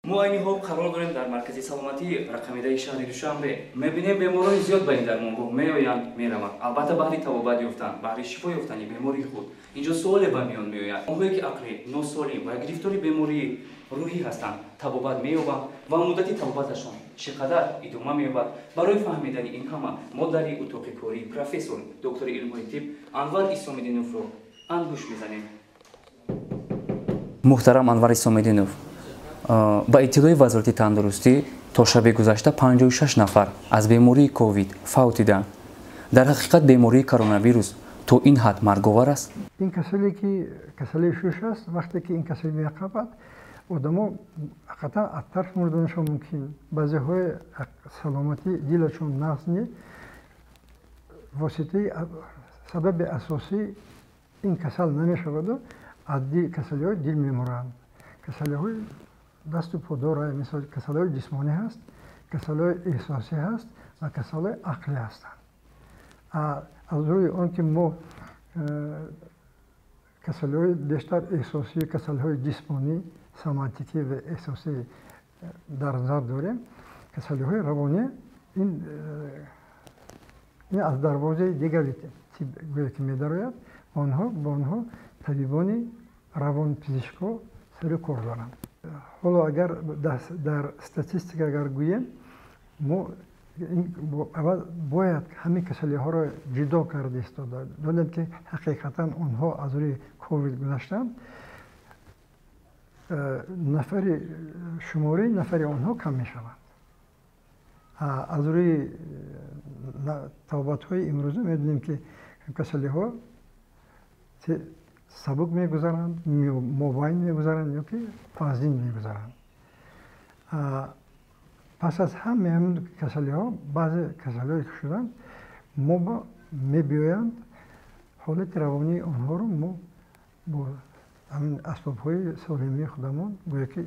Мо айни ҳол қарор дорем дар маркази саломатии рақамидаи шаҳри Душанбе. Мебинем, беморони зиёд ба ин дармонгоҳ меоянд, мераванд, албатта, баҳри табобат ёфтан, баҳри шифо ёфтани бемории худ. Инҷо суоле ба миён меояд: онҳое ки ақлӣ носолим ва гирифтори бемории рӯҳӣ ҳастанд, табобат меёбанд ва муддати табобаташон чӣ қадар идома меёбад? Барои фаҳмидани ин ҳама мо дари утоқи кории профессор, доктори илмҳои тиб Анвар Исомиддиновро ангушт мезанем. Муҳтарам Анвар Исомиддинов, ба иттилои Вазорати тандурустӣ, то шаби гузашта 56 нафар аз бемории ковид фавтиданд. Дар ҳақиқат бемории коронавирус то ин ҳад марговар аст? Ин касале ки касалии шуш аст, вақте ки ин касалӣ меқабад, одамо ҳақиқатан аз тарс мурданашон мумкин. Баъзеҳои саломатии дилашон нағз не, воситаи сабаби асосӣ ин касал намешаваду аз касалиҳои дил мемуранд, касалиҳои дасту подора, мисол, касалиҳои ҷисмонӣ ҳаст, касалиҳои эҳсосӣ ҳаст ва касалиҳои ақлӣ ҳастанд. Аз рӯи он ки мо касалиҳои бештар эҳсосӣ, касалиҳои ҷисмонӣ, соматикӣ ва эҳсосӣ дар назар дорем, касалиҳои равонӣ ин аз дарвозаи дигари тиб гӯё ки медарояд. Онҳо бо онҳо табибони равонпизишкҳо сари кор доранд. Ҳоло агар дар статистика агар гӯем, мо аввал бояд ҳамин касалиҳоро ҷудо карда истода донем, ки ҳақиқатан онҳо аз рӯи ковид гузаштанд, нафари шумораи нафари онҳо кам мешаванд. Аз рӯи табобатҳои имрӯза медонем, ки касалиҳо сабук мегузаранд, мобайн мегузаранд ё ки вазнин мегузаранд. Пас аз ҳамаи ҳамин касалиҳо, баъзе касалиҳое ки шуданд, мо мебиёянд, ҳолати равонии онҳоро мо бо ҳамин асбобҳои солимии худамон гӯё ки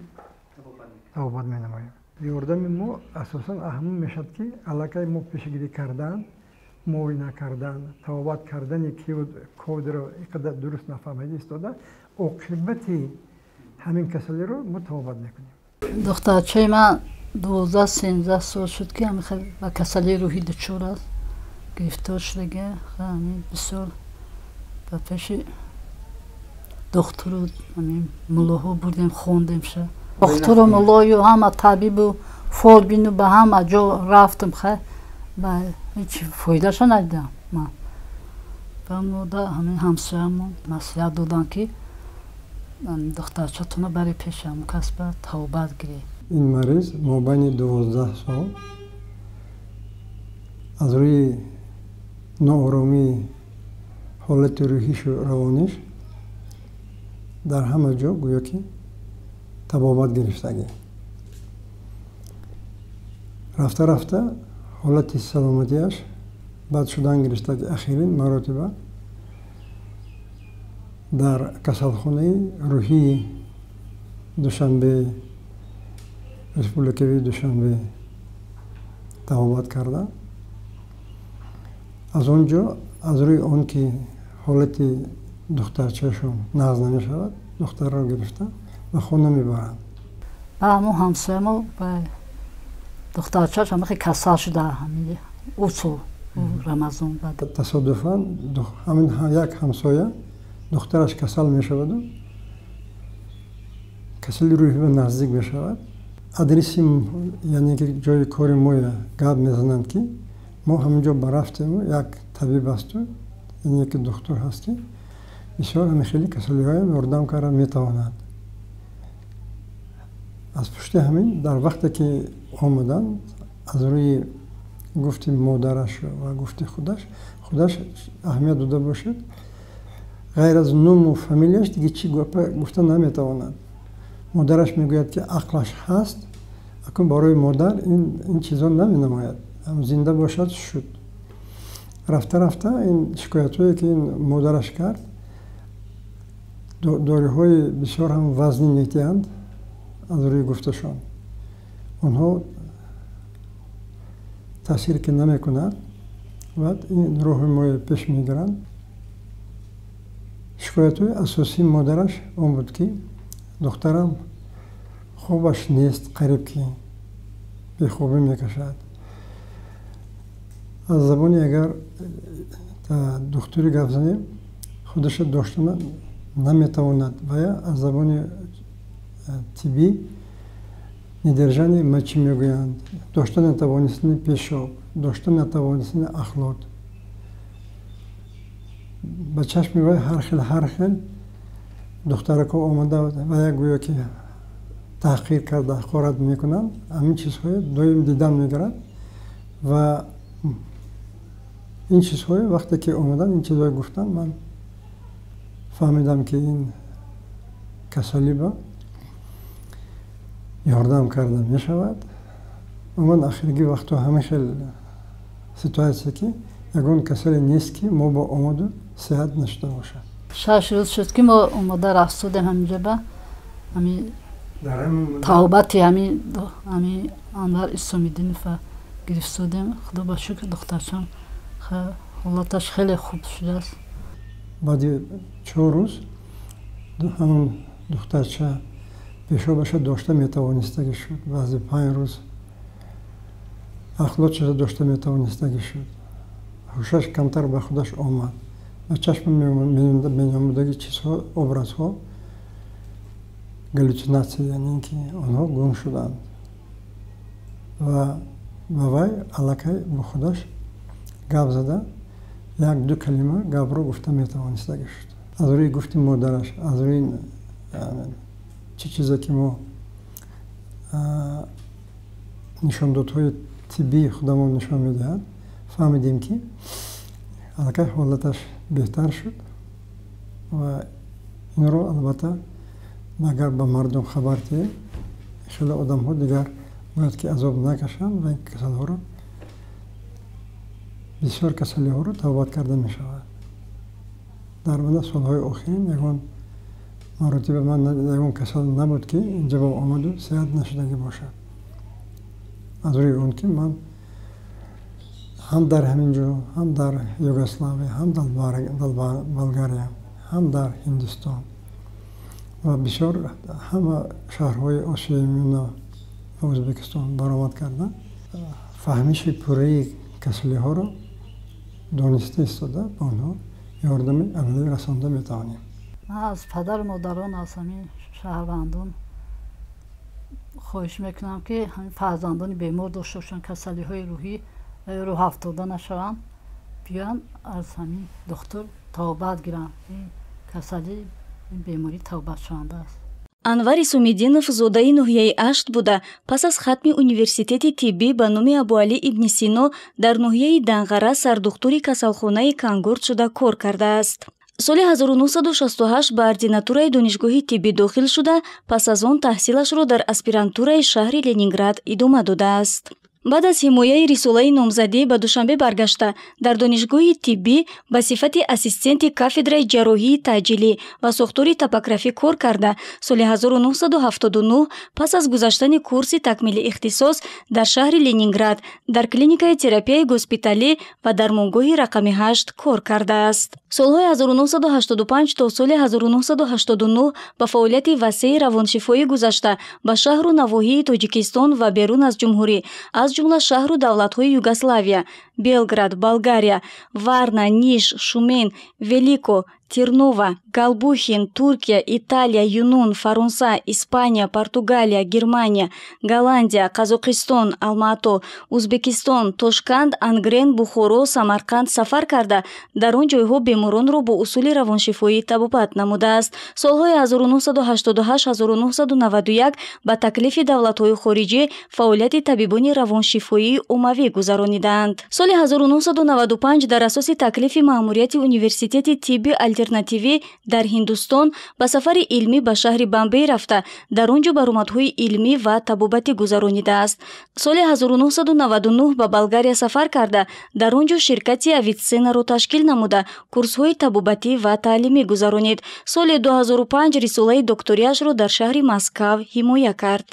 табобат менамоем. Ёрдами мо асосан ҳамон мешавад, ки аллакай мо пешгирӣ кардан, муоина кардан, табобат кардани ковидро ин қадар дуруст нафаҳмида истода, оқибати ҳамин касалиро мо табобат мекунем. Духтарчаи ман 12-13 сол шуд, ки ба касалии рӯҳӣ дучор аст, гирифтор шудага. Ҳамин бисёр ба пеши духтуру муллоҳо бурдем, хондемша, духтуру муллою ҳама табибу фолбину ба ҳама ҷо рафтам, хай, ба ҳеҷ фоидаша надидам ман. Ба мода ҳамин ҳамсоямон маслиҳат доданд, ки духтарчатона бари пеши ҳамон кас ба табобат гирӣ. Ин мариз мобайни 12 сол аз рӯи нооромии ҳолати рӯҳишу равониш дар ҳама ҷо гӯё ки табобат гирифтагӣ. Рафта рафта ҳолати саломатиаш бад шудан гирифтаги. Ахирин маротиба дар касалхонаи рӯҳии Душанбе, республикавии Душанбе табобат карда. Аз он ҷо аз рӯи он ки ҳолати духтарчаашон нағз намешавад, духтарро гирифта ба хона мебаранд. Ба ҳамон ҳамсоямо духтарчааш ҳамахе касал шуда, ӯ сол Рамазон. Тасодуфан ҳамин як ҳамсоя духтараш касал мешаваду касали рӯҳӣ ба наздик мешавад. Адреси, яъне ки ҷои кори моя гап мезананд, ки мо ҳамин ҷо барафтему як табиб асту, яъне ки духтур ҳаст, ки бисёр ҳамин хеле касалиҳоям ёрдам карда метавонад. Аз пушти ҳамин дар вақте ки омаданд, аз рӯи гуфти модараш ва гуфти худаш, худаш аҳамият дода бошад, ғайр аз нуму фамилияш диге чӣ гуфта наметавонад. Модараш мегӯяд, ки ақлаш ҳаст. Акун барои модар ин чизо наменамояд, зинда бошад шуд. Рафта рафта ин шикоятҳое ки ин модараш кард, доруҳои бисёр ҳам вазнин медиҳанд. Аз рӯи гуфташон, онҳо таъсир ки намекунад, баъд ин роҳи моя пеш мегиранд. Шикоятҳои асосии модараш он буд, ки духтарам Хобаш нест, қариб ки бехобӣ мекашад. Аз забони агар духтури гап занем, худаша дошта наметавонад ва аз забони тиббӣ недержание мочи мегӯянд, дошта натавонистани пешоб, дошта натавонистани ахлот. Ба чашми вай ҳар хел ҳар хел духтарако омада ва як гӯё ки таҳқир карда ҳақорат мекунанд. Ҳамин чизҳое доим дидан мегирад ва ин чизҳое вақте ки омаданд, ин чизҳое гуфтанд, ман фаҳмидам, ки ин касалӣ ба ёрдам карда мешавад. Умуман, ахирги вақтҳо ҳама хел ситуация, ки ягон касале нест, ки мо ба омаду сеҳат нашуда бошад. 6 рӯз шуд, ки мо омода рафтудем ҳаминҷа ба ҳами табобати ҳами Анвар Исомиддинова гирифтодем. Худо ба шукр, духтарчам ҳолаташ хеле хуб шудааст. Баъди 4 рӯз ҳамон духтарча пешобаша дошта метавонистагӣ шуд. Баъзи 5 рӯз ахлотшаша дошта метавонистагӣ шуд. Ҳушаш камтар ба худаш омад. Ба чашми меномудаги чизҳо, образҳо, галлюцинация, яъне ин ки онҳо гум шуданд ва ба вай аллакай бо худаш гап зада, як ду калима гапро гуфта метавонистагӣ шуд. Аз рӯи гуфти модараш, аз рӯи чӣ чизе ки мо нишондодҳои тиббии худамон нишон медиҳад, фаҳмидем, ки аллакай ҳолаташ беҳтар шуд. Ва инро албатта агар ба мардум хабар диҳем, хеле одамҳо дигар бояд ки азоб накашанд ва ин касалҳоро, бисёр касалиҳоро табобат карда мешавад. Дар мана солҳои охирин ягон маротиба ман ягон касал набуд, ки инҷа ба омаду сеҳат нашудагӣ бошад. Аз рӯи он ки ман ҳам дар ҳамин ҷо, ҳам дар Югославия, ҳам дар Болгария, ҳам дар Ҳиндустон ва бисёр ҳама шаҳрҳои Осиёи Миёна ва Ӯзбекистон баромад карда, фаҳмиши пурраи касалиҳоро дониста истода, ба онҳо ёрдами амалӣ расонда метавонем. Ман аз падару модарон, аз ҳамин шаҳрвандон хоҳиш мекунам, ки ҳамин фарзандони бемор дошта бошанд касалиҳои рӯҳӣ, рӯҳафтода нашаванд, биёянд, аз ҳамин духтур табобат гиранд. Ин касалӣ, ин беморӣ табобатшаванда аст. Анвар Исомиддинов зодаи ноҳияи Ашт буда, пас аз хатми университети тиббӣ ба номи Абуалӣ ибни Сино дар ноҳияи Данғара сардухтури касалхонаи Кангурт шуда кор кардааст. Соли 1968 ба ординатураи донишгоҳи тиббӣ дохил шуда, пас аз он таҳсилашро дар аспирантураи шаҳри Ленинград идома додааст. Баъд аз ҳимояи рисолаи номзадӣ ба Душанбе баргашта, дар донишгоҳи тиббӣ ба сифати ассистенти кафедраи ҷарроҳии таъҷилӣ ва сохтори топографӣ кор карда, соли 1979 пас аз гузаштани курси такмили ихтисос дар шаҳри Ленинград дар клиникаи терапияи госпиталӣ ва дармонгоҳи рақами 8 кор кардааст. Солҳои 1985 то соли 1989 ба фаъолияти васеи равоншифоӣ гузашта, ба шаҳру навоҳии Тоҷикистон ва берун аз ҷумҳурӣ, аз ҷумла шаҳру давлатҳои Югославия, Белград, Болгария, Варна, Ниш, Шумен, Велико Тирнова, Галбухин, Туркия, Италия, Юнон, Фаронса, Испания, Португалия, Германия, Голландия, Қазоқистон, Алмато, Узбекистон, Тошканд, Ангрен, Бухоро, Самарқанд сафар карда, дар он ҷойҳо беморонро бо усули равоншифоӣ табобат намудааст. Солҳои 1988-1991 ба таклифи давлатҳои хориҷӣ фаъолияти табибони равоншифоии оммавӣ гузаронидаанд. Соли 1995 дар асоси таклифи маъмурияти университети тибби алтернативӣ дар Ҳиндустон ба сафари илмӣ ба шаҳри Бамбей рафта, дар он ҷо баромадҳои илмӣ ва табобатӣ гузаронидааст. Соли 1999 ба Болгария сафар карда, дар он ҷо ширкати Авитсенаро ташкил намуда, курсҳои табобатӣ ва таълимӣ гузаронид. Соли 2005 рисолаи докториашро дар шаҳри Москав ҳимоя кард.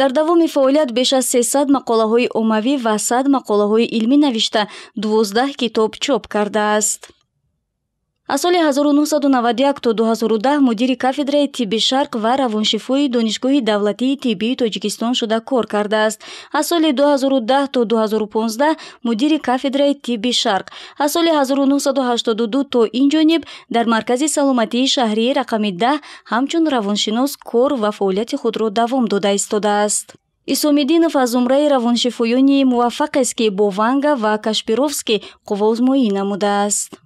Дар давоми фаъолият беш аз 300 мақолаҳои оммавӣ ва 100 мақолаҳои илмӣ навишта, 12 китоб чоп кардааст. Аз соли 1991 то 2010 мудири кафедраи тибби шарқ ва равоншифои Донишгоҳи давлатии тиббии Тоҷикистон шуда кор кардааст. Аз соли 2010 то 2015 мудири кафедраи тибби шарқ. Аз соли 1982 то ин ҷониб дар Маркази саломатии шаҳрии рақами 10 ҳамчун равоншинос кор ва фаъолияти худро давом дода истодааст. Исомиддинов аз зумраи равоншифоёни муваффақест, ки бо Ванга ва Кашпировский қувваозмоӣ намудааст.